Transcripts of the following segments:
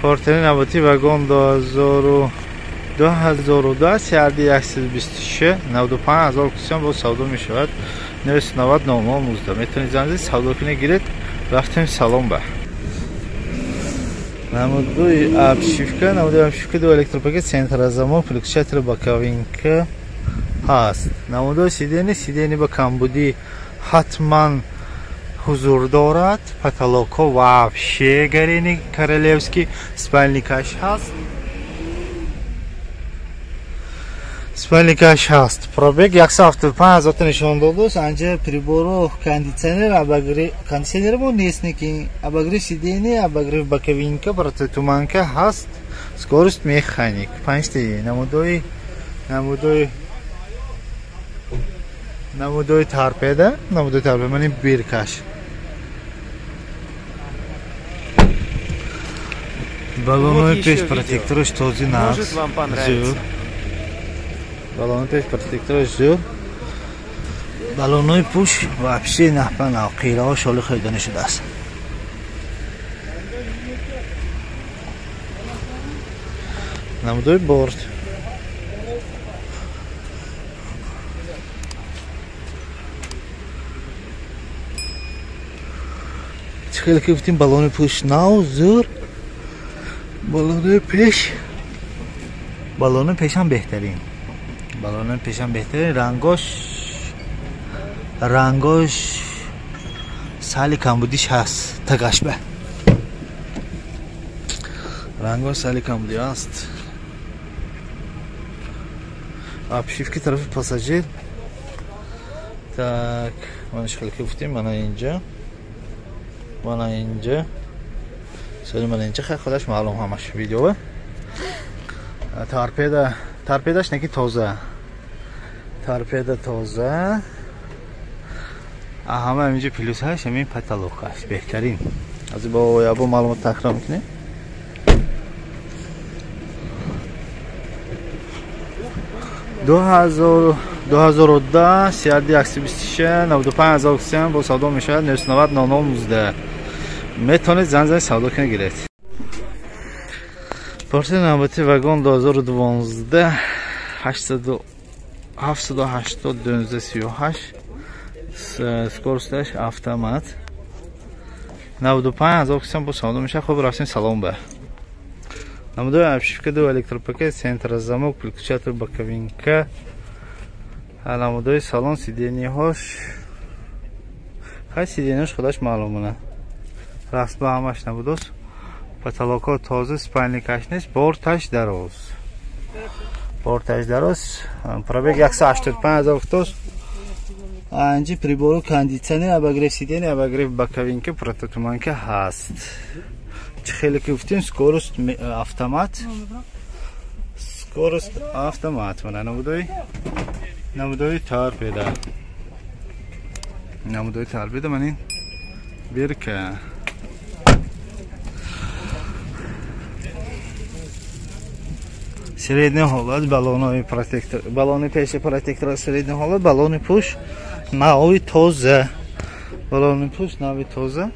Портери навбатӣ вагон 2002 CRD 126 95 ҳазор кусиён бо савдо мешавад. 990 00 19. Метавонед занг занед, савдо кунед, гиред. Рафтем салон ба. Намудои обшивка, намудои обшивка ду электропакет, центрозамок, включатель боковинка ҳаст. Намудои сидени, сидени ба камбудӣ ҳатман ҳузур дорад. Потолокҳо вообще гарени королевский, спальникаш ҳаст. Спальникаш ҳаст. Пробег 175 ҳазор нишон додааст. Анҷа прибору кондитсионер, обогрев, кондитсионер мо нест, лекин обогрев сидени, обогрев боковинка, протитуманка ҳаст. Скорость механик. 5 ти намудои намудои намудои торпеда, намудои торпеда, мани биркаш. Балонои пеш протектораш този нақс. Зӯр. Балонои пеш протектораш зӯр. Балонои пуш вообще нахпана, қираҳо шоли хӯрда нашудааст. Намудои борт. Хеле ки гуфтем, балони пуш нав, зӯр. Балони пеш, балони пешам беҳтарин. Балони пешам беҳтарин. Рангош, рангош сали камбудиш ҳаст, тагашба. Рангош сали камбудӣ ҳаст. Обшивки тарафи пассажир. Так, манаш хеле ки гуфтем, мана инҷа. Мана инҷа. Соли мана инҷа, хай худаш маълум ҳамаш видео. Торпеда, торпедаш неки тоза. Торпеда тоза. Ҳама инҷа плюс ҳаш, ҳамин потолокаш беҳтарин. Аз бо ябо маълумот такрор мекунем. 2010 CRD 126 95 ҳазор кусиён бо савдо мешавад. 990 00 19. Метавонед занг занед, савдо кунед, гиред. Портери навбатӣ вагон 2012 780 19 38, скоросташ автомат, 95 ҳазор кусиён бо савдо мешавад. Хуб, рафтем салон ба. Намудои обшивка ду электропакет, центрозамок, включатель боковинка. Намудои салон, сидениҳош, хай сидениҳош худаш маълумона. Расба ҳамаш набудост. Потолокҳо тоза, спальникаш нест, борташ дароз. Борташ дароз. Пробег 185 ҳазор гуфтост. Анҷи прибору кондитсионер, обогрев сидени, обогрев боковинка, протитуманка ҳаст. Чӣ хеле ки гуфтем, скорость автомат. Скорость автомат. Мана намудои намудои торпеда. Намудои торпеда, ман ин бирка. Средний ҳолат, балонои протектор, балони пеши протектор средний ҳолат, балони пуш нави тоза. Балони пуш нави тоза.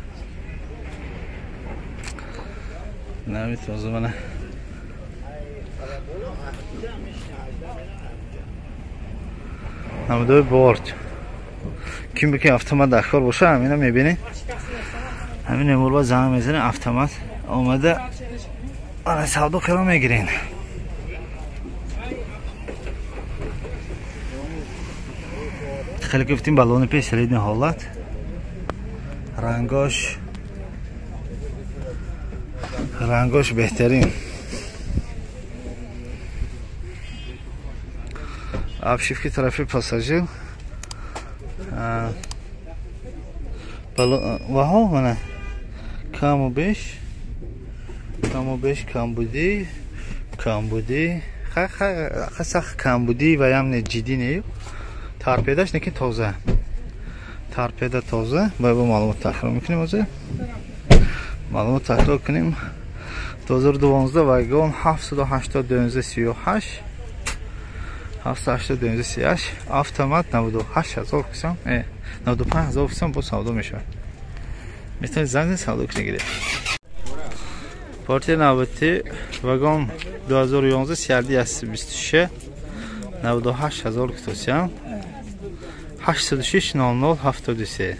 Нави тоза мана. Намудои борт. Ким ки автомат дар кор боша, ҳамина мебинед. Ҳамин эмурба занг мезанед, автомат омада ана савдо кара мегирен. Хеле гуфтем, балони пеш средний ҳолат. Рангош, рангош беҳтарин. Обшивки тарафи пассажир. Ваҳо мана каму беш, каму беш камбудӣ, камбудӣ, хай хай сахт камбудӣ ва ям не ҷиддӣ не. Торпедаш неки тоза. Торпеда тоза. Бояд бо маълумот такрор мекунем ҳозир. Маълумот такрор кунем. 2012 вагон 780 19 38 780 19 38 автомат, 98 ҳазор кусам, 95 ҳазор кусам бо савдо мешавад. Метавонед занг занед, савдо кунед, гиред. Партия навбати вагон 2011 CRD 126 98 ҳазор кутосиям 806 00 73.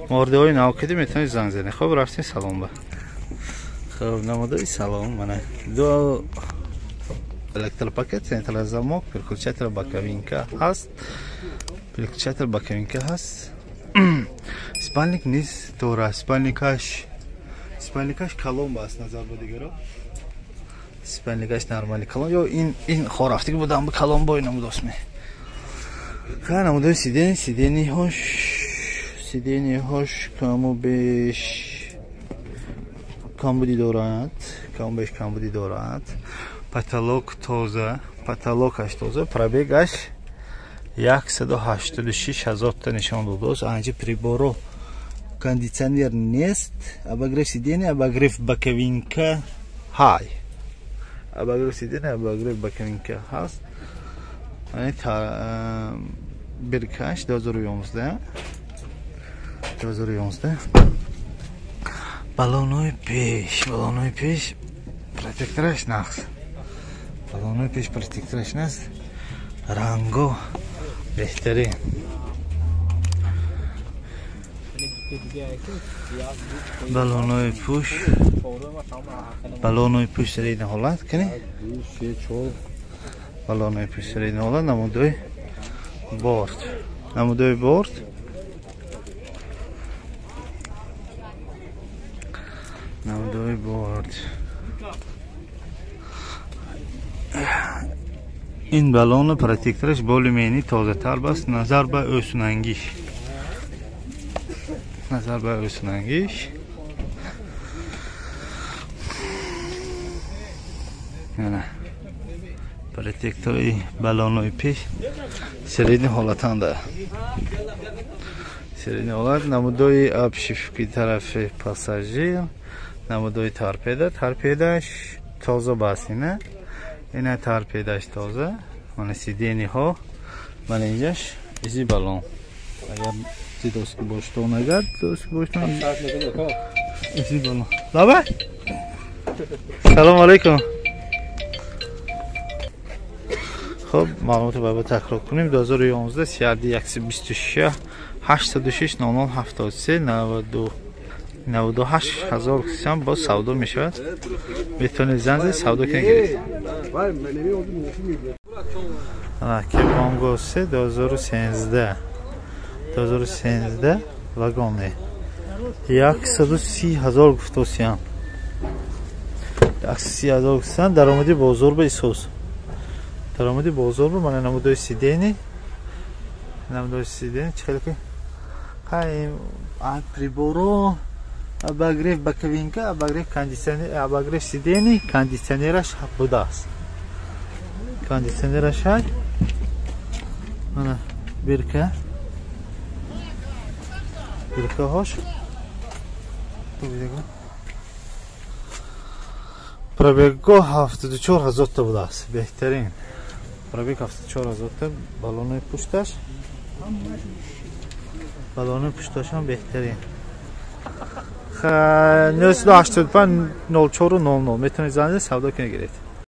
Мордаҳои нав киди метавонед занг занед. Хоб, рафтем салон ба. Хоб, намудаи салон мана ду электропакет, централ замок, переключатель боковинка ҳаст. Переключатель боковинка ҳаст. Спальник низ дора. Спальникаш калон аст назар ба дигаро. Спальникаш нормали калон. Ё ин хорафтиги будам ба калон бой намудост ме. Ха, намудаи сидениҳош каму беш камбуди дорад. Каму беш камбуди дорад. Потолок тоза, потолокаш тоза, пробегаш 186 ҳазор та нишон додааст. Анҷа приборо кондитсионер нест, обогрев сидения, обогрев боковинка ҳай. Обогрев сидения, обогрев боковинка ҳаст. Биркаш 2011. 2011. Баллонҳои пеш протектораш нақс. Баллонҳои пеш протектораш нест. Ранго беҳтарин. Баллонҳои пӯш средний ҳолат кани? Баллонҳои пӯш средний ҳолат, намудои борт. Намудои борт. Намудои борт. Ин баллону протектораш более-менее тозатар баст назар ба ӯсунангиш. Назар ба ӯсунангиш. Яна протектори баллонҳои пеш средний ҳолатанда. Средний ҳолат, намудои обшивки тарафи пассажир, намудои торпеда, торпедаш тоза баст ина. Ина торпедаш тоза, мана сидениҳо, мана инҷаш изи баллон. Агар зидоски боштон, агар доски боштон изи баллон. Лаба? Салом алейкум. Хоб, маълумотро ба такрор кунем. 2011 CRD 126 806 00 73 98 ҳазор сам боз савдо мешавад. Метавонед занг занед, савдо кунед гиред. Ана Кебонго 3 2013 2013 вагоне 130 ҳазор гуфтосиям. 130 ҳазор гуфтосиям. Даромади бозор ба исос. Даромади бозор ба мана намудои сидени. Намудои сидени чӣ хеле ки хай приборо обогрев боковинка, обогрев кондиционер, обогрев сидени, кондиционераш будааст. Кондиционераш ҳай. Мана бирка. Биркаҳош. Пробегҳо 74 ҳазор та будааст. Беҳтарин. Пробег 74 ҳазор та, баллонҳои пушташ. Баллонҳои пушташ ҳам беҳтарин. 985 04 00 метавонед занг занед, савдо кунед гиред.